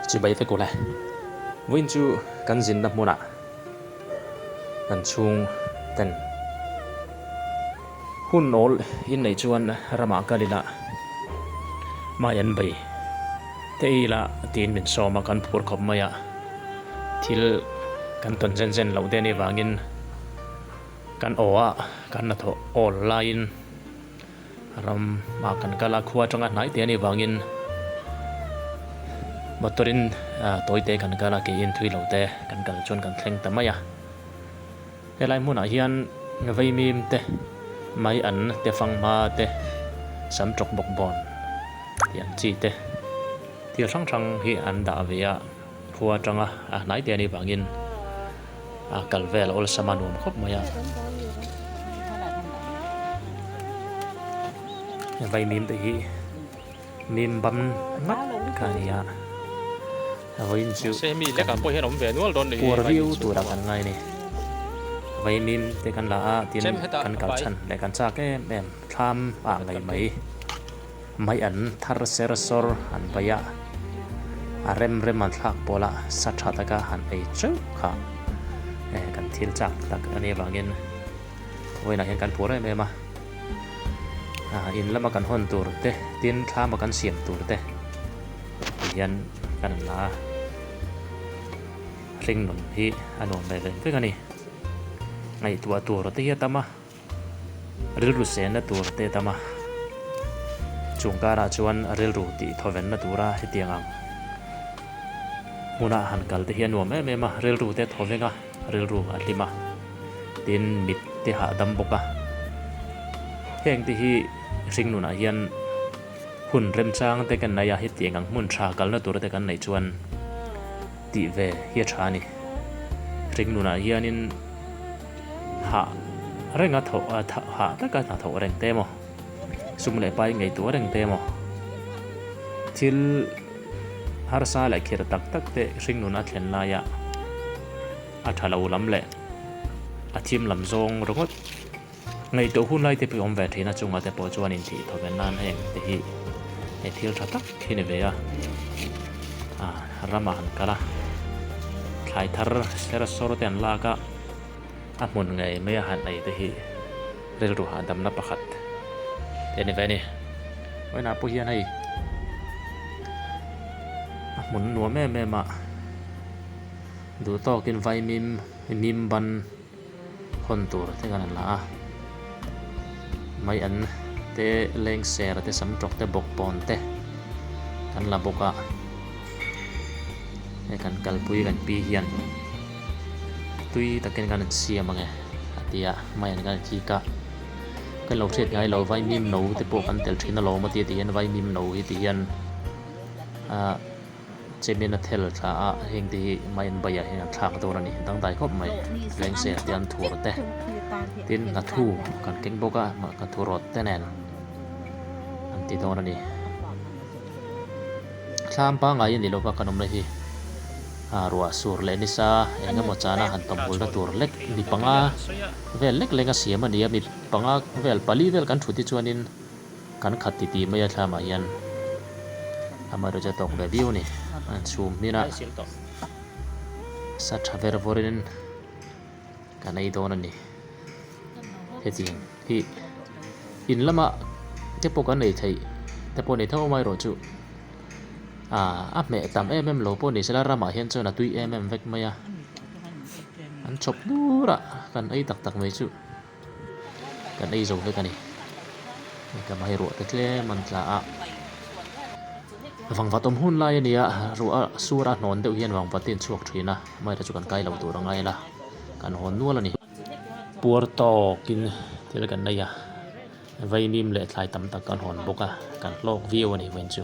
Chibai vek ule. Vawiin chu kan zinna hmunah kan chhung ten hun awl in neih chuan ramah kal ila mai an bei te ila tiin min sawm a, kan phur khawp mai a, thil kan tawn zen zen loh te anih vangin kan aw a kan hnathawh awl laiin. Ram ah kan kal a, khua atanga hnai te anih vangin motor in tawi te kan kal a, keiin thui lo te kan kal chuan kan thleng ta mai a. Helai hmunah hian vaimim te, mai an te fanghma te, sam tawk bawk bawn tih ang chi te thil hrang hrang hi an dah ve a, khua atanga hnai te anih vangin a kal vel awlsam a nuam khawp mai a. Vaimim te hi mim bam ngat kha a ni a, vawiin chu kan puar viau tura kan ngai a ni. Vaimim te kan la a tin kan kal chhan leh kan chak em em thlam ah ngei mai. Mai an thar ser sawr an vai a, a rem rem an thlak pawl a, sa tha taka han ei teuh kha kan thil chak tak a nih avangin vawiinah hian kan phur em em a, in lama kan hawn tur te tin thlama kan siam tur te ti hian kan la a, hringnun hi a nuam ve veng vek a ni, ngaihtuah tur te hi a tam a. Rilru senna tur te a tam a, chung karah chuan rilru tih thawvenna tura hetiang ang hmuna han kal te hi a nuam em em a, rilru te thawveng a, rilru a hlim a, tin mit te hahdam bawk a, heng te hi hringnunah hian hun remchang te kan nei a, hetiang ang hmun tha kalna tur te kan neih chuan tih ve hi a tha a ni, hringnunah hianin. Hah renga thawh a hah taka hna thawh reng te emaw sum leh pai ngaihtuah reng te emaw thil harsa leh khirh tak tak te hringnun a thlen laia a tha lo lam leh a thim lam zawng ringawt ngaihtuah hun lai te pawh awm ve thin a chungah te pawh chuan intih thawven nan heng te hi hei thil tha tak hi ni ve a ah ramah han kal a thlai thar ser sawr te an lak a. A hmun ngei mai a han ei te hi rilru hahdamna pakhat te a ni ve a ni. Vawiinah pawh hian hei a hmun nuam em em a, duh tawkin vaimim mim ban hawn tur te kan han la a, mai an te leng ser te sam tawk te bawk pawn te kan la bawk a, hei kan kalpui kan pi hian. Tui takin kan han siam ang e a ti a, mai an kan khik a, kan lo hriat ngai lo vaimim no te pawh kan tel thin alawm a ti a ti hian vaimim no hi ti hian ah chemin a thel thla a heng te hi mai an baiah hian an thlak dawn a ni dangdai khawp mai lengser te an thur te tin nghathu kan keng bawk a nghathu rawt te nen an ti dawn a ni. Thlam pangngai a ni lova kan awmna hi ruah sur leh nisa eng emaw chana han tawmhulna tur lek mi panga vel lek leng a siam a ni a, mi panga vel pali vel kan thut hi chuanin kan khat titi mai a thlamah hian amaherawhchu a tawk ve viau a ni an chhum hmin a sa tha ver vawrin kan ei dawn a ni hetiang hi in lama te pawh kan ei theih te pawh a ni tho amaherawhchu ah a hmeh tam em em lo pawh ni sela ramah hian chuan a tui em em vek mai a an chhawp dur a kan ei tak tak mai chu kan ei zo vek a ni hei hei ruah te tlem an tla a vangvat awm hun lai a ni a ruah a sur a hnawn deuh hian vangvat te an chhuak thin a amaherawhchu kan kai lo tur a ngai la kan hawn nual a ni. Puar tawkin thil kan nei a, vaimim leh thlai tam tak kan hawn bawk a, kan hlawk viau a ni vawiin chu.